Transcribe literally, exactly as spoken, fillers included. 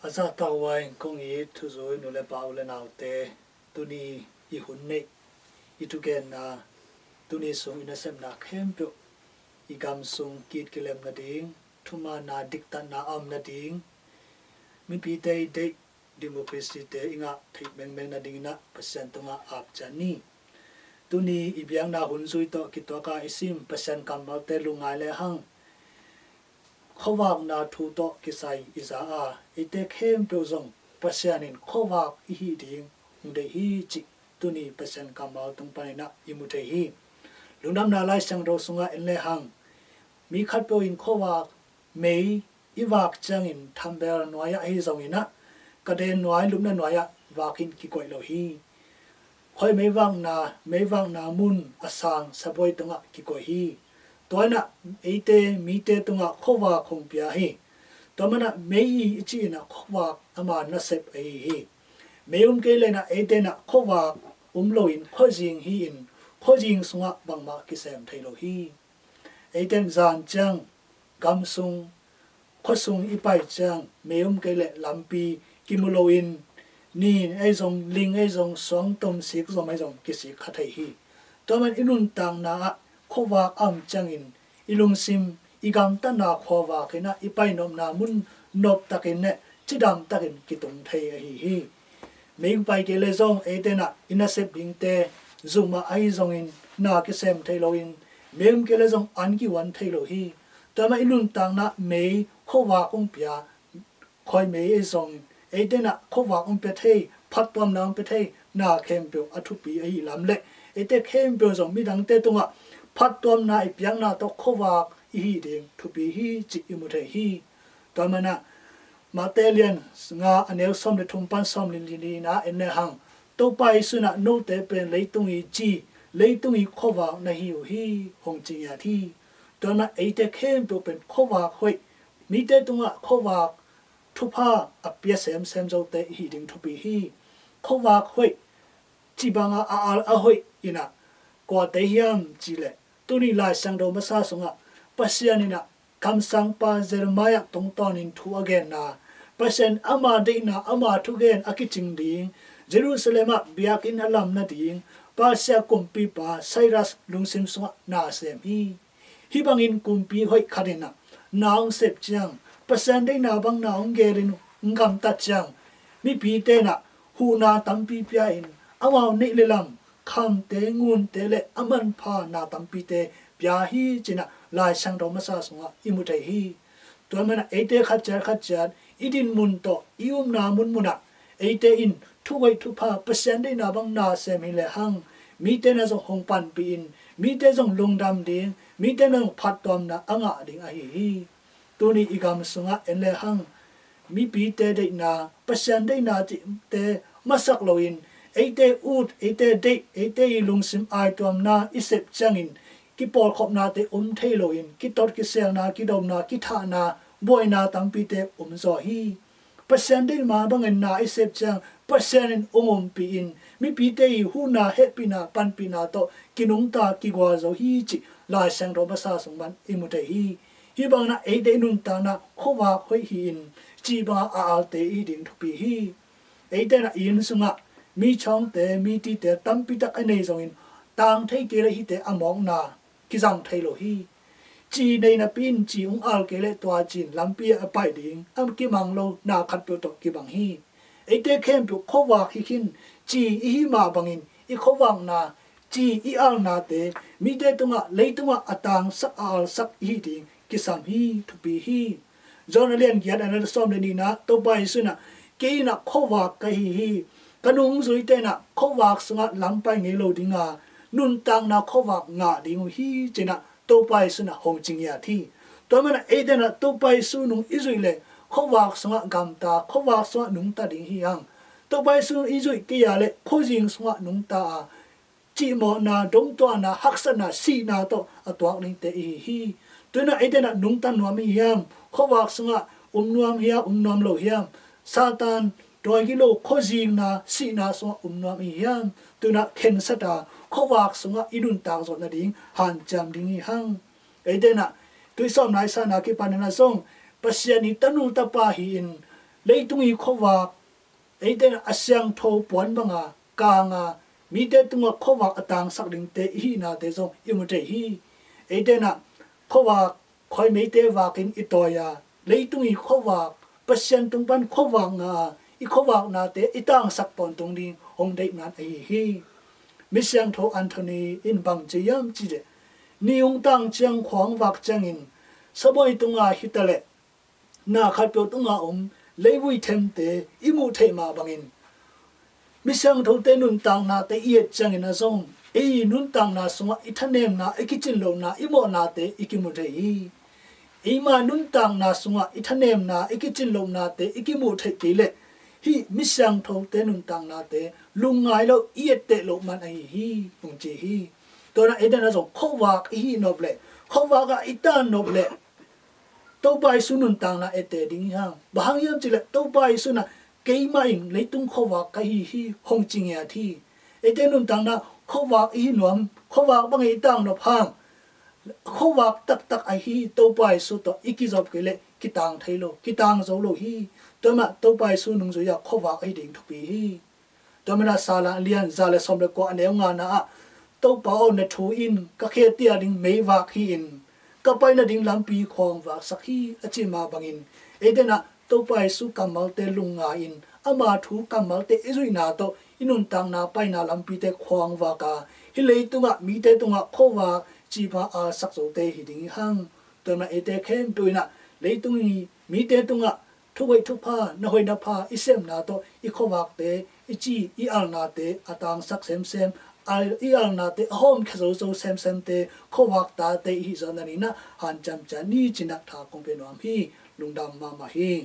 A zahtak huai kong it thuzui nu le pa, u le naute, tuni i hun neih, i thugenna, tuni sung i nasepna khempeuh, i gam sung kit kilem nading, thumaanna diktatna a om nading, mipite i deih, democracy-te i ngah theih mengmeng nadingin ah Pasian tungah ap ciat ni. Tuni i biakna hun zui tawh kituak a i sim Pasian kammalte lungngai lehang, khuavakna thu tawh kisai i za a, eite khempeuh zong Pasian in khuavak i hih ding hong deih hi cih tuni Pasian kammal tung panin ah i mu thei hi. Lungdamna Lai Siangtho sungah en lehang, mi khatpeuh in khuavak mei i vak ciangin thambel nuai-ah ahi zongin ah, kaden nuai, lupna nuai-ah vakin kikoih lo hi. Khuai meivakna, meivakna mun a sang sabuai tungah kikoih hi. Tua in ah eite, mite tungah khuavak hong pia hi. Tua manin ah mei i cih in ah khuavak ama nasep ahi hi. Mei um kei leh in ah eite in ah khuavak um loin khuazing hi-in, khuazing sungah bangmah kisem thei lo hi. Eite in zan ciang gam sung, khua sung i pai ciang mei um kei leh lampi kimu loin, ni ei zong, ling ei zong, suangtum, sikzom ei zong kisik kha thei hi. Tua manin i nuntakna ah khuavak a om ciangin i lungsim, i gamtatna khuavak in ah i pai nopna mun noptakin le cidamtakin kitung thei ahi hi. Mei pai kei leh zong eite in ah i nasep dingte, zum ah ahi zongin na kisem thei loin, mei um kei leh zong an kiuan thei lo hi. Tua manin i nuntakna mei, khuavak hong pia, khuai mei ei zong, eite in ah khuavak hong pia thei, phattuamna hong pia thei na khempeuh a thupi ahih lam le, eite khempeuh zong midangte tungah phattuamna i piakna tawh khuavak i hih ding thupi hi cih i mu thei hi. Tua manin ah Matthai lian nga, a neu sawm le thum pan sawm le li ni-in ah en lehang, Topa Jesu in ah note pen leitung i ci, leitung i khuavak na hi uh hi, hong ci ngiat hi. Tua manin ah eite khempeuh pen khuavak hoih, mite tungah khuavak thupha a pia semsem zote i hih ding thupi hi. Khuavak hoih, cih bangah a al a hoih in ah kuate hiam cih leh, tuni Lai Siangtho masa sungah Pasian in ah kamsangpa Jeremiah tungtawnin thu a genna, Pasian ama deihna, ama thugen a kicing ding, Jerusalem ah biakinn a lam nading Persia kumpipa Cyrus lungsim sungah na sem hi. Hih bangin kumpi hoih khat in ah na hong sep ciang, Pasian deihna bang na hong gelin hong gamtat ciang, mipite in ah huhna tampi pia-in, amau neih le lam, khamte, ngunte le a manpha na tampite pia hi ci-in ah Lai Siangtho masa sungah i mu thei hi. Tua manin ah eite khat ciat khat ciat i dinmun tawh i upna munmun ah eite in thuhoih thupha, Pasian deihna bang na sem hi lehang, mite in ah zong hong panpih in, mite zong lungdam ding, mite in ah zong phattuamna a ngah ding ahi hi. Tuni i gam sungah en lehang, mipite deihna, Pasian deihna cihte masak loin, eite ut, eite deih, eite i lungsim aituamna i sep ciangin kipawlkhopnate um thei loin, kitot kiselna, kidomna, kithahna, buaina tampite um zaw hi. Pasian deihna bangin na i sep ciang, Pasian in hong ompih in, mipite i huhna, hehpihna, panpihna tawh kinungta, kigual zo hi cih Lai Siangtho masa sung pan i mu thei hi. Hih bangin ah eite i nuntakna khuavak hoih hi-in, cih bangah a alte i hih ding thupi hi. Eite in ah i inn sungah mi chawngte, mi tite tampi tak a nei zongin, tang thei kei leh hihte a mawkna kizang thei lo hi. Ci nei napi-in ci hong al kei leh tua ci in lampi ah a pai ding a kimang lo na khatpeuh tawh kibang hi. Eite khempeuh khuavak hi khin, ci i hih mah bangin i khuavakna, ci i alnate mite tungah, leitungah a tangsak, a alsak i hih ding kisam hi, thupi hi. John a lian giat, a neu sawm le nihna, Topa Jesu in ah, kei in ah khuavak ka hi hi. Ka nungzuite in ah khuavak sungah lam pai ngei lo ding a, nuntakna khuavak ngah ding uh hi ci-in ah Topa Jesu in ah hong ci ngiat hi. Tua manin ah eite in ah Topa Jesu nung i zuih leh khuavak sungah gamta, khuavak sungah nungta ding hi hang. Topa Jesu i zuih kei a leh khuazing sungah nungta a, cihmawhna, dongtuahna, haksatna, sihna tawh a tuak dingte i hi hi. Tu-in ah eite in ah nungta nuam i hi hiam? Khuavak sungah um nuam hiam, um nuam lo hiam? Satan, dawi gilo, khuazingna, sihna sungah um nuam i hi hiam? Tu-in ah khensat a, khuavak sungah i nuntak zawh nading hanciam ding hi hang. Eite in ah tui sawm nai sahna kipanin ah zong Pasian i tanu tapa hi-in, Leitung i khuavak, eite in a siangtho puan banga kanga mite tungah khuavak a tangsak dingte i hihnate zong i mu thei hi. Eite in khuavak khuaimeite vakin i tawi a, leitung i khuavak, Pasian tung pan khuavak nga a, i khuavaknate i tangsak tawntung ding hong deihman ahi hi. Misiangtho Anthony in bang ci hiam cih leh, ni hong tang ciang, khua hong vak ciangin sabuai tunga hitaleh na khatpeuh tunga om leivui themte i muh theih mah bangin, misiangthote nuntaknate i et ciangin a zong, ei nuntakna sungah i thanemna, i kicinlohna, i mawhnate i kimu thei hi. Eima nuntakna sungah i thanemna, i kicinlohnate i kimuh theih kei leh, hih misiangthote nuntaknate lungngai lo, i etteh loh man ahi hi, hong ci hi. Tua ahih manin eite in a zong khuavak i hih nop leh, khuavak ah i tan nop leh, Topa Jesu nuntakna etteh ding hi hang. Bang hang hiam cih leh Topa Jesu in keimah in leitung khuavak ka hi hi, hong ci ngiat hi. Eite nuntakna khuavak i hi nuam, khuavak bangin i tang nop hang, khuavak taktak ahi Topa Jesu tawh i kizop kei leh kitang thei lo, kitang zo lo hi. Tua ahih manin Topa Jesu nungzui a khuavak ahi ding thupi hi. Tua ahih manin Salam a lian za le sawm le kua, a neu ngana ah, Topa aw, na thu in ka khe tia ding meivak hi-in, ka pai nading lampi khua hong vaksak hi, a cih mah bangin, eite in Topa Jesu kammalte lungngai-in, ama thu kammalte i zuihna tawh i nuntakna paina lampite khua hong vak a, hih leitungah mite tungah khuavak cih bang alsak zote hi ding hi hang. Tua ahih manin eite khempeuh in leitung i mite tungah thuhoih thupha, na hoih na pha i sepna tawh i khuavakte, i ci, i alnate a tangsak semsem, al, i alnate a hawmkhia zozo semsemte, khuavak tate i hih zawh nadingin hanciam ciat ni ci-in tha kong pia nuam hi. Lungdam mahmah hi.